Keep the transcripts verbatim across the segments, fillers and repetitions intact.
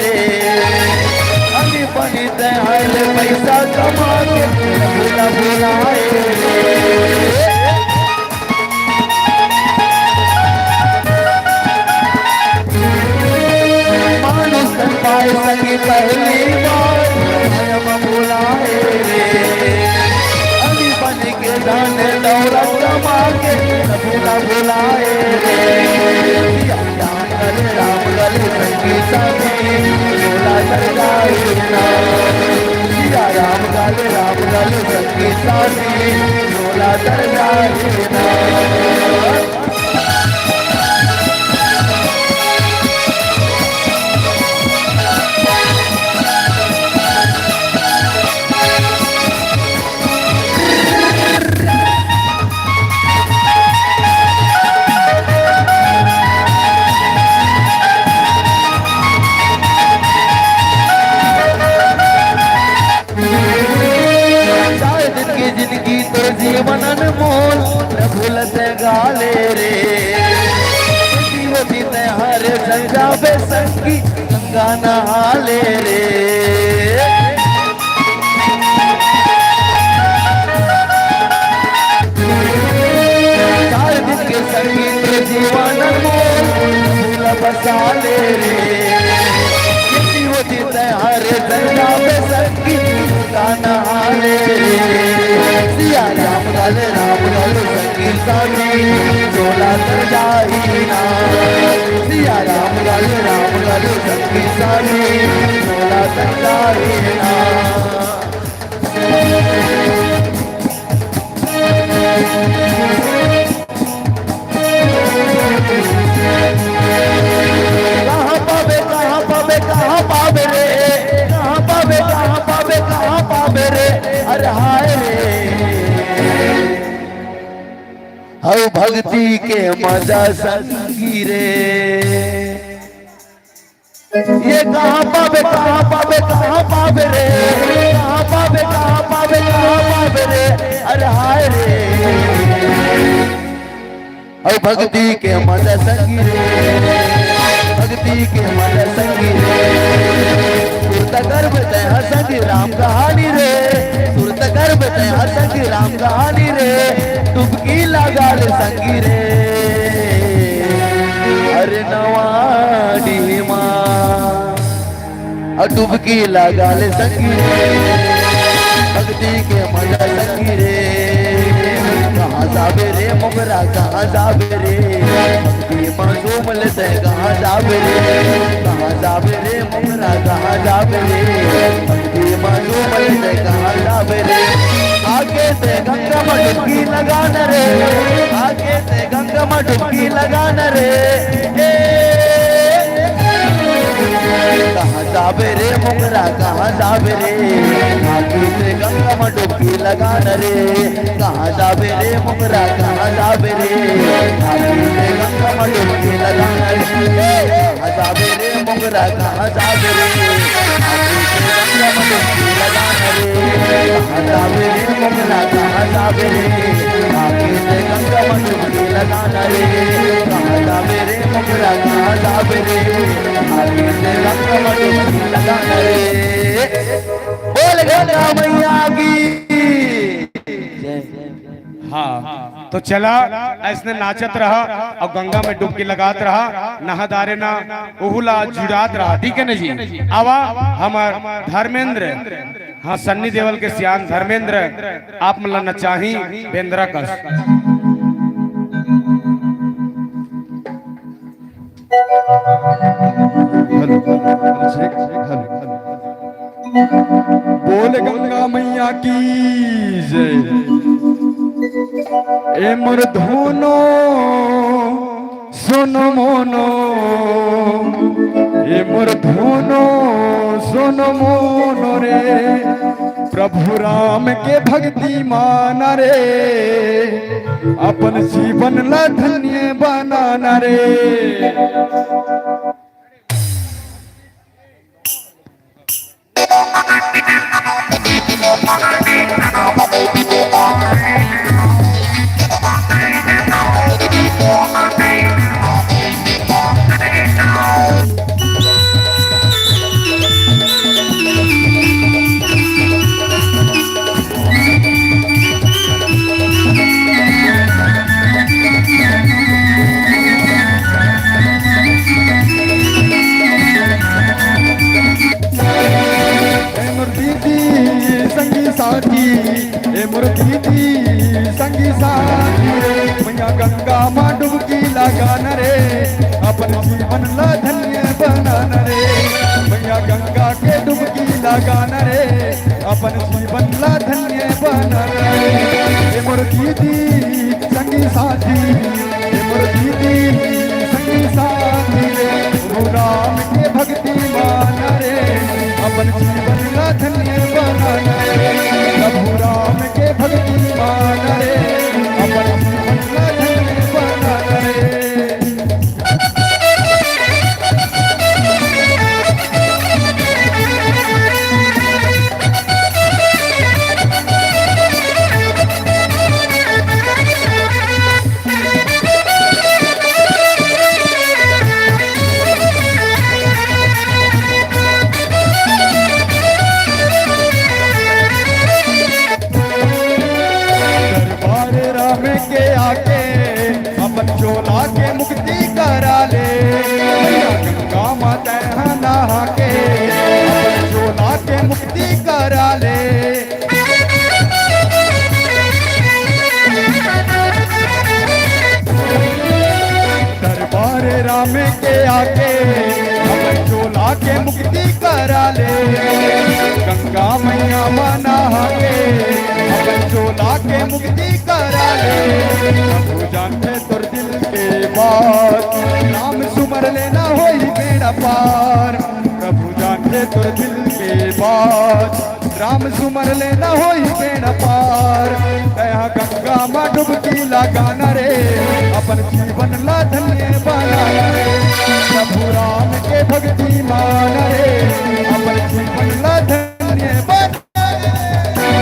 रे। धनी बनी तैं हर पैसा कमा के भूला भुलाए रे। मानुष तन पाए सखी पहली बार, हम भुलाए रे। अली बन के धन दौलत कमा के भूला भुलाए रे। सिया राम गले राम गले संगी साथी, भोला दरगाह ना। सिया राम गले राम गले संगी साथी, भोला दरगाह ना। चार दिन की जिंदगी तो जीवन अनमोल, प्रभु लत गाले रे। जीव दिन हर संजाबे संगी, गंगा नहाले रे। चार दिन के संगीत जीवन मोल, भूल बसाले रे। किसी वो जीत हर जगह पे संगीत गाना हाले रे। सिया राम गल राम गल संगीत साथी, झोला तर जाई ना। सिया राम गल राम गल संगीत साथी, झोला तर जाई ना। कहाँ पाबे, कहाँ पाबे, कहाँ पाबे रे? कहाँ पाबे, कहाँ पाबे, कहाँ पाबे रे? अरे हाय रे। हऊ भक्ति के मजा संगी रे। ये कहाँ पाबे, कहाँ पाबे, कहाँ पाबे रे? कहाँ पाबे, कहाँ पाबे, कहाँ पाबे रे? अरे हाय रे। अरे भक्ति के मजा संगी रे, भक्ति के मजा संगी रे। सुरत गर्भ तय हर संगी राम कहानी रे, सुरत गर्भ तय हर संगी राम कहानी रे। डुबकी लगा ले संगी रे। अरे नवा डीमा, अ डुबकी लगा ले संगी रे, भक्ति के मजा संगी रे। कहाँ जाबे रे मोगरा, कहाँ जाबे रे? भक्ति में झूम ले तैं कहाँ जाबे रे? कहाँ जाबे रे मोगरा, कहाँ जाबे रे? भक्ति में झूम ले तैं कहाँ जाबे रे? आके तैं गंगा में डुबकी लगा न रे, आके तैं गंगा में डुबकी लगा न रे। ए, कहाँ जाबे रे मोगरा, कहाँ जाबे रे? आके तैं गंगा में डुबकी लगा न रे। कहाँ जाबे रे मोगरा, कहाँ जाबे रे? आके तैं गंगा में डुबकी लगा न रे। ए, कहाँ जाबे रे मोगरा, कहाँ जाबे रे? आके तैं गंगा में डुबकी लगा न रे। कहाँ जाबे रे मोगरा, कहाँ जाबे रे? आके तैं गंगा में डुबकी लगा न रे। कहाँ जाबे रे मोगरा, कहाँ जाबे रे? आके तैं गंगा में डुबकी लगा न रे। बोल गंगा मैया की। हाँ, तो चला, अइसने नाचत रहा अउ गंगा में डुबकी लगात रहा, नहा दारे ना, ओहू ला जुड़ात रहा, ठीक है ना जी? आवा, हमर धर्मेंद्र, हाँ, सन्नी देवल के सियान धर्मेंद्र, आप मन ला नचाही बेंदरा कस। Hello, hello, check, check, hello, hello. बोल गंगा मैया की जय। ए मोर धुनो सुन मोनो, ए मोर धुनो सुन मोनो रे, प्रभु राम के भक्ति मान रे, अपन जीवन ला धन्य बनाना रे। धन्य बनाना रे, मैया गंगा के डुबकी लगाना रे, अपन जीवन ला धन्य बनाना रे। ए मोर दीदी संगी साथी, ए मोर दीदी संगी साथी रे, प्रभु राम के भक्ति माना रे, अपन जीवन ला धन्य बनाना रे, प्रभु राम के भक्ति माना रे, अपन जीवन ला धन्य बनाना रे। दरबार राम के आके अपन चोला के मुक्ति करा ले, मैया गंगा माता नहा के अपन चोला के मुक्ति करा ले। दरबार राम के आके अपन चोला के मुक्ति करा ले, गंगा मैया मा नहा के अपन चोला के मुक्ति करा ले। प्रभु जानथे तोर दिल के बात, नाम सुमर लेना होई बेड़ा पार। प्रभु जानथे तोर दिल के बात, राम सुमर लेना होई बेड़ा पार। तैं हा गंगा मा डुबकी लगाना रे, अपन जीवन ला धन्य बनाना रे। प्रभु राम के भक्ति माना रे, अपन जीवन ला धन्य बनाना रे।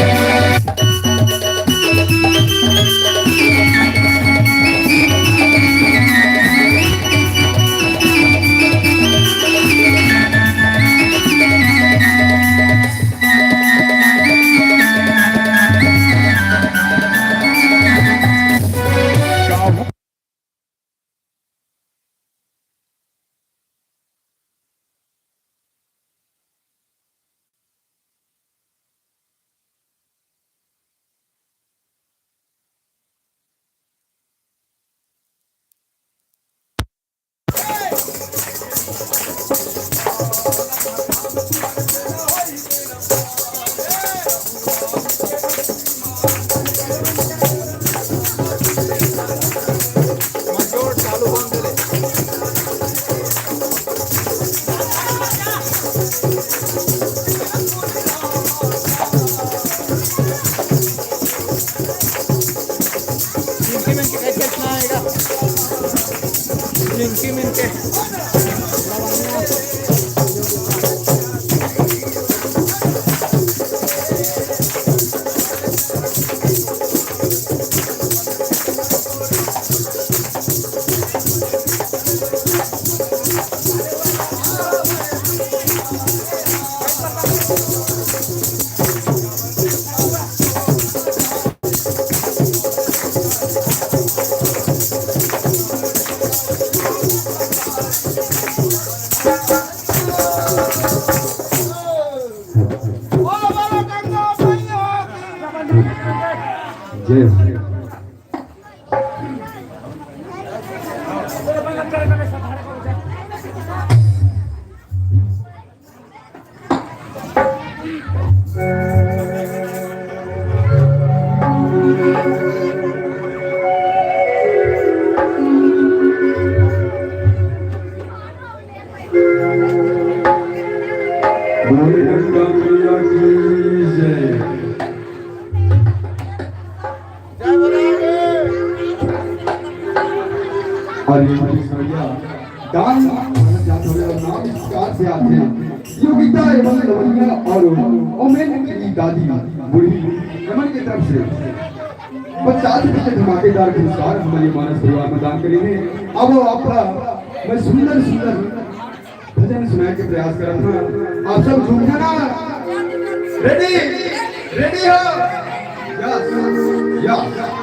जय हो। बोले गंगा मैया की जय। अउ ये भैया, दान जात हवे अउ नाम इस प्रकार से आथे। योगिता एवं लवनिया अउ ओमेन की दादी बूढ़ी एमन के तरफ से पचास रुपये के धमाकेदार पुरस्कार हमर ये मानस परिवार में दान करे हे। अब आप मैं सुंदर सुंदर भजन सुनाए के प्रयास करत हूँ। आप सब झूमना। रेडी? रेडी हो? Yes, yes.